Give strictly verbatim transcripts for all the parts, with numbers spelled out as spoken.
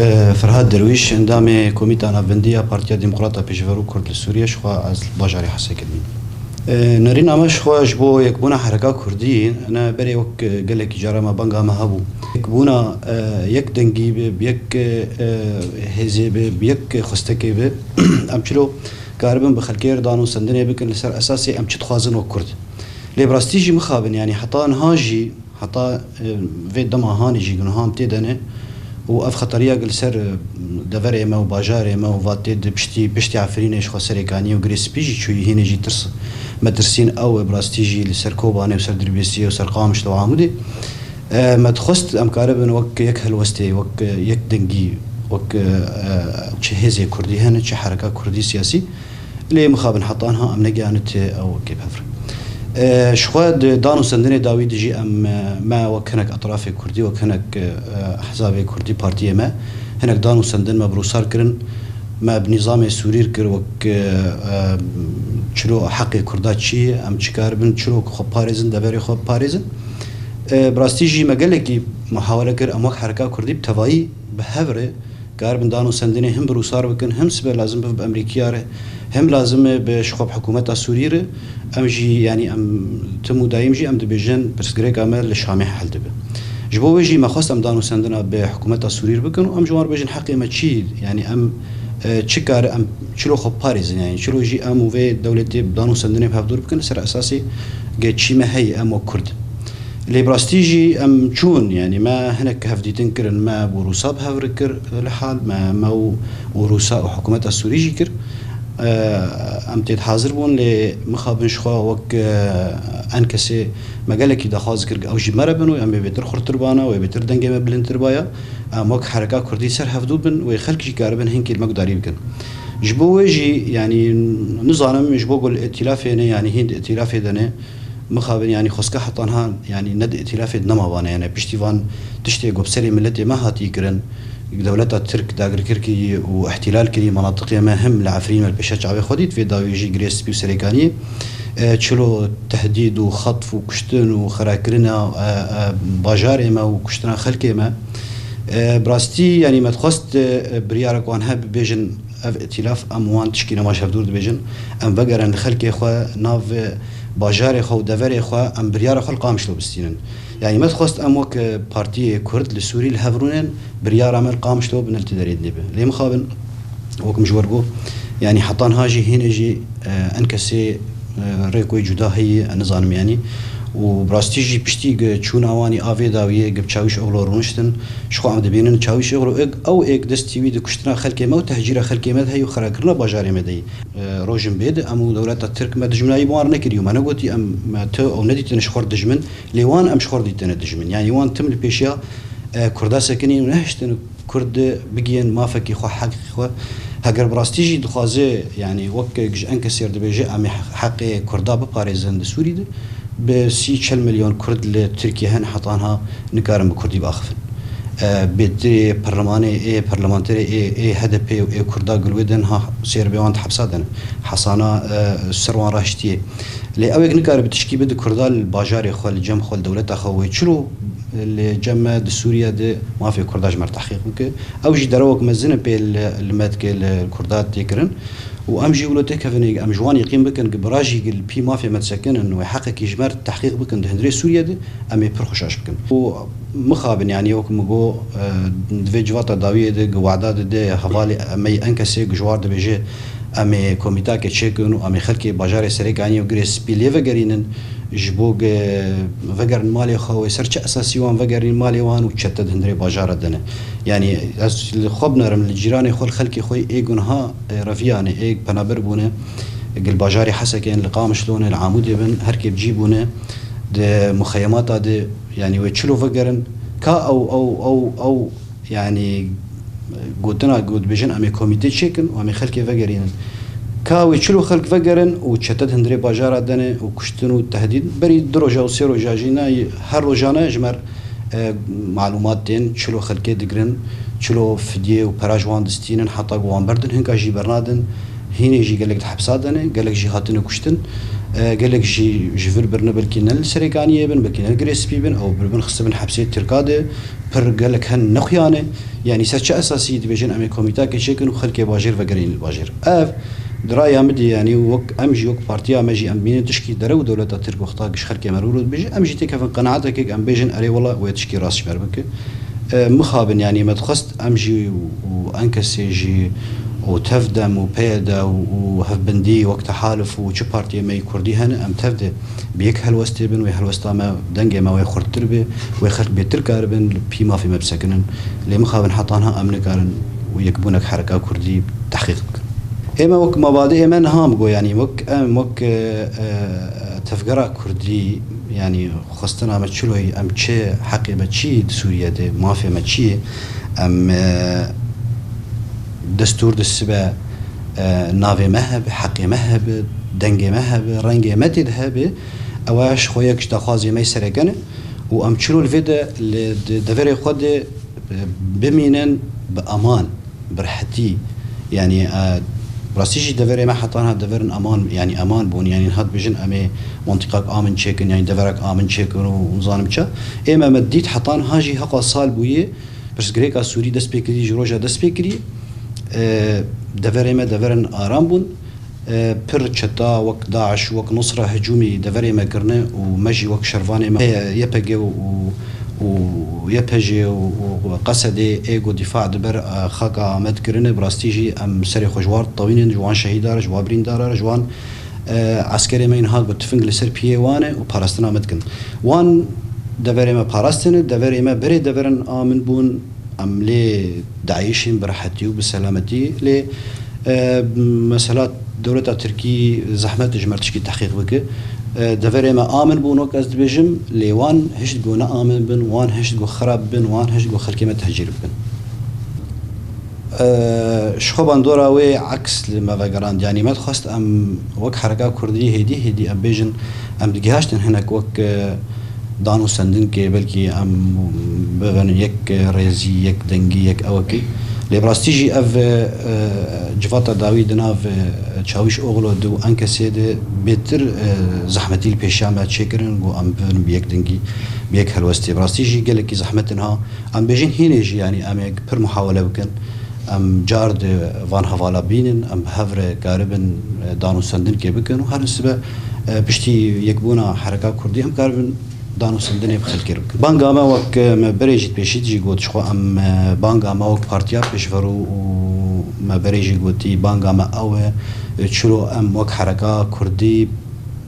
E, Ferhat Derwîş, endamê Komîta Navendî ya Partiya Demokrata Pêşverû Kurd li Sûriyê, ji xwe ez li bajarê Hesekê dibînim. E, nerîna me ji xwe ji bo yekbûna hereka Kurdî, ne berê wek, e, gelekî cara me banga me hebû. Yekbûna, e, yek dengî bi, bi yek, e, hêzê bi, bi yek xwestekê bi, em çilo karibin bi xelkê re dan û sendinê bikin li ser esasê em çi dixwazin wek Kurd. Lê bi rastî jî mixabin, yanî heta niha jî, heta, e, vê dema hanê jî gunhan tê de ne û ev xeteriya li ser, e, deverê me û bajarê me û vatê di piştî, piştî Efrînê ji xwe serê kanî û Girê Spî jî çûyî, hînê jî tirs, metirsîn ew e, bi rastî jî li ser Kobanê û ser Dirbêsiyê û ser Qamişlo û Amûdê. E, me dixwest em karibin wek yek helwestê, wek, e, yek dengî, wek, e, e, çi hêzê Kurdî hene, çi hereka Kurdî siyasî. Lê mixabin heta niha em negihanî ti ew kêphev re. E, ji xwe di dan û sendinê dawî de jî em, e, me wek hinek etrafê Kurdî, wek hinek, e, ehzabê Kurdî, partiyê me, hinek dan û sendin me bi rûsar kirin. Me bi nîzamê Sûrî re kir wek, e, e, çilo heqê Kurda çi ye, em çi karibin, çilo xwe parêzin, deverê xwe parêzin. E, bi rastî jî me gelekî muhawele kir, em wek hereka Kurdî bi tevayî bi hev re karibin dan û sendinê him bi rûsar bikin, him sibe lazim bibe bi Emerîkiya re, him lazim e bi ji xwe bi hikûmeta Sûrî re. Em jî, yanî em tim û dayîm jî em dibêjin pirsgirêka me li Şamê hel dibe. Ji bo wê jî me xwest em dan û sendina bi hikûmeta Sûrî re bikin û em ji wan re bêjin heqê me çi, yanî em, e, çi kar em çilo xwe parêzin, yanî çilo jî em û vê dewletê bi dan û sendinê bi hevdûr bikin, li ser esasê ge çî me heye em wek Kurd. Lê bi rastî jî em çûn, yanî me hinek hevdîtin kirin, me bo Rûsa bi hev re kir li hal, me, me û, û Rûsa û hikûmeta Sûrî jî kir. E, em tê de hazir bûn, lê mixabin ji xwe wek, e, enkesê me gelekî daxwaz kir, ew jî me re bin û em ê bêtir xurtir bana, wê bêtir dengê me bilindtir baya. Em wek hereka Kurdî ser hevdû bin, wê xelk jî karibin hinkî li me gudarî bikin. Ji bo wê jî, yanî nizanim ji bo ku li îtîlafê ne, yanî hîn di îtîlafê de ne, mixabin, yanî xwezka heta niha, yanî ne di îtîlafê de nema vane, yanî piştî van tiştê ku bi serê miletê me hatî kirin, dewleta Tirk dagirkir kirî û îhtîlal kirî menatiqê me, him li Efrîn me li pêşa çavê xwe dît, vê dawî jî Girê Spî û Serêkaniyê, e, çilo tehdîd û xetf û kuştin û xerakirina, e, e, bajarê me û kuştina xelkê me. E, bi rastî, yanî me dixwest, e, biryarek wan hebe bêjin, ev îtîlaf, em wan tişkî nema ji hevdûr dibêjin, em vegerin li xelkê xwe, nav, e, bajarê xwe û deverê xwe, em biryara xwe li Qamişlo bistînin. Yanî me dixwest em wek, e, partiyê Kurd li Sûrî li hev rûnin, biryara me li Qamişlo bi nil ti derê dinê be. Lê mixabin, wek min ji we re got, yanî heta niha jî hînê jî, e, enkesê, e, rêk wê cuda heye, e, nizanim yanî. Û bi rastî jî piştî gi çûna wanî a vê dawiyê gi bi Çawîşoglu rûniştin, ji xwe em dibînin Çawîşoglu êk, ew êk destî wî di kuştina xelkê me û tehcîra xelkê me de heye û xerakirina bajarê me de ye. E, rojin bê de em û dewleta Tirk me dijminayî bi wan re nekirî û me negotî em, me tu ew nedîtin ji xwe re dijmin, lê wan em ji xwe re dîtine dijmin. Yanî wan tim li pêşiya, e, Kurda sekinîn û nehiştin Kurd bigihên mafekî xwe, heqê xwe. Heger bi rastî jî dixwaze, yanî wek ji enkesê re dibêje, em ê heqê Kurda biparêzin di Sûrî de, bi sî çil milyon Kurd li Tirkiye hene heta niha nikarin bi Kurdî biaxivin. E, bêtirê perlemanê, ê perlemanterê, ê, ê H D P û ê Kurda gilwê de niha sê re bê wan di hepsa de ne. Hesana, e, ser wan rahiştiye. Lê ew êk nikare bi tişkî bide Kurda li bajarê xwe, li cem xwe, li dewleta xwe wê çilo li cem me di Sûriye de mafê Kurda ji me re tehqîq bike. Ew jî derewek mezin e pê li, li me dike li Kurda tê kirin. Û em jî wilo têkevin, em ji wan yeqîn bikin, gi bi rajî gi li pî mafê me disekinin wê heqekî ji me re tehqîq bikin di hundirê Sûriye de, em ê pir xweşaş bikin. Û mixabin, yanî wek min got, e, di vê civata dawiyê de gi wada dide hevalê me yê enkesê gi ji war dibêje, em ê komîtake çêkin û em ê xelkê bajarê Serêkaniyê û Girê Spî lê vegerînin, ji bo gi vegerin malê xwe, wê ser çi esasî wan vegerîn malê wan û çete di hundirê bajara de ne. Yanî ez li xwe binerim, li cîranê xwe, li xelkê xwe ê gunha, e, reviyane, ê penaber bûne, gi li bajarê Hesekê in, li Qamişlo ne, li Amûdê bin, her kê bi cî bûne, di muxeyemata de, yanî wê çilo vegerin, ka ew, ew, ew, ew, yanî gotina ku dibêjin em ê komîte çêkin û em ê xelkê vegerînin. Ka wê çilo xelk vegerin û çete di hundirê bajara de ne û kuştin û tehdîd, berî du roja û sê roja jî ne, her rojane ji me re, e, malûmat tên, çilo xelkê digirin, çilo fidyê û pera ji wan distînin, heta ku wan berdin, hinka jî bernadin, hînê jî gelek di hepsa de ne, gelek jî hatine kuştin. E, gelek jî ji vir birine, belkî ne li Serêkaniyê bin, belkî ne li Girê Spî bin, ew biribin xistibin hepsê Tirka de, pir gelek hen nexuyane. Yanî ser çi esasî dibêjin em ê komîtakê çêkin û xelkê bajêr vegerînin li bajêr? Ev, di raya min de, yanî wek em jî, wek partiya me jî em bînin tişkî derew dewleta Tirk wexta giş xelkê me rû dibêje, em jî têkevin qenaetekê em bêjin erê wela wê tişkî rast ji me re bike. E, mixabin, yanî me dixwest em jî û, û enkesê jî û tevdem û peyede û, û hevbindî wek tehalif û çi partiyê me yê kurdî hene, em tevde bi yek helwestê bin, wê helwesta me, dengê me wê xurttir be, wê xelk bêtir karibin li pî mafê me bisekinin. Lê mixabin heta niha em nikarin û yekbûnek hereka kurdî tehqîq bikin. Ê me wek mabadê, ê me niha em got, yanî wek em, wek, e, e, tevgera kurdî, yanî xwestina me çilo ye, em çi heqê me çi ye di Sûriye de, mafê me çi ye? Em, e, destûr disibe, e, navê me hebe, heqê me hebe, dengê me hebe, rengê me tê de hebe, ew ji xwe yek ji daxwazê me yê sereke ne û em çilo li vê de li, di deverê xwe de, e, bimînin bi eman, bi rehetî. Yanî, e, rastî jî deverê me heta niha deverin eman, yanî eman bûn. Yanî niha dibêjin em ê mantîqak amin çêkin, yanî deverak amin çêkin û nizanim çi. Ê me, me dît heta niha jî heqa sal bûye, pirsgirêka Sûrî dest pê kirî, ji roja dest pê kirî, e, deverê me deverin aram bûn. E, pir çeta wek DAIŞ, wek Nusra hicûmî deverê me kirine û me jî wek şervanê me, e, YPG û, û YPJ û, û Qesedê ê ku dîfa di ber, e, xaka me dikirine, bi rastî jî em serê xwe ji wan tewînin, ji wan şehîdar, ji wan birîndara, ji wan, e, eskerê me yên ha ku tifing li ser piyê wan e û parastina me dikin. Wan deverê me parastine, deverê me berê deverin a min bûn, em lê DAIŞ in bi rehetî û bi selametî, lê, e, mesela dewleta Tirkî zehmet ji me re tişkî tehqîq bike. E, deverê me amin bûn, wek ez dibêjim, lê wan hişt ku ne amin bin, wan hişt ku xirab bin, wan hişt ku xelkê me tehcîr bikin. E, ji xwe bandora wê eks li me vegerand. Yanî me dixwest em wek hereka kurdî hêdî hêdî em bêjin, em digihaştin hinek wek, e, dan û sendin ke belkî em bibin yek rêzî, yek dengî, yek ewekî. Lê bi rastî jî ev, e, civata dawî di nav, e, Çawîş Oxlo di û enkesê de bêtir, e, zehmetî li pêşiya me çêkirin ku em bibin bi yek dengî, bi yek helwestê. Bi rastî jî gelekî zehmet in ha. Em bêjin hînê jî, yanî em ê pir muhawele bikin. Em car di van hevala bînin, em bi hev re karibin, e, dan û sendinkê bikin û her sibe, e, piştî yekbûna hereka kurdî em karibin dan û sendinê bi xelkê re bikin. Banga me wek, e, me berê jî pêşî jî got, ji xwe em, e, banga me wek partiya pêşverû û me berê jî gotî, banga me ew e, e, çilo em wek hereka kurdî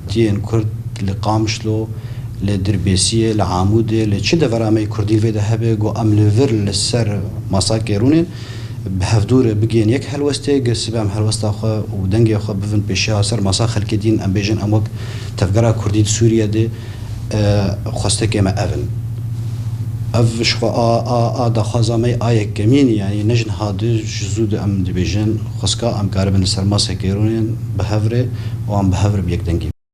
Tiyên Kurd li Qamişlo, li Dirbêsiyê, li Amûdê, li çi devera me yê Kurdî li vê de hebe, ku em li vir li ser masa kêrûnên bi hevdû re bigihên yek helwestê, gi sibe em helwesta xwe û dengê xwe bivin pêşiya ser masa xelkê dîn, em bêjin em wek tevgera Kurdî di Sûriye de, e, xwestekê me ev in. Ev ji xwe a, a, a daxwaza me a yekemîn, yanî ne ji niha de, ji zû de em dibêjin, xweska em karibin li ser masa kêrûnên bi hev re û em bi hev re bi yekdengî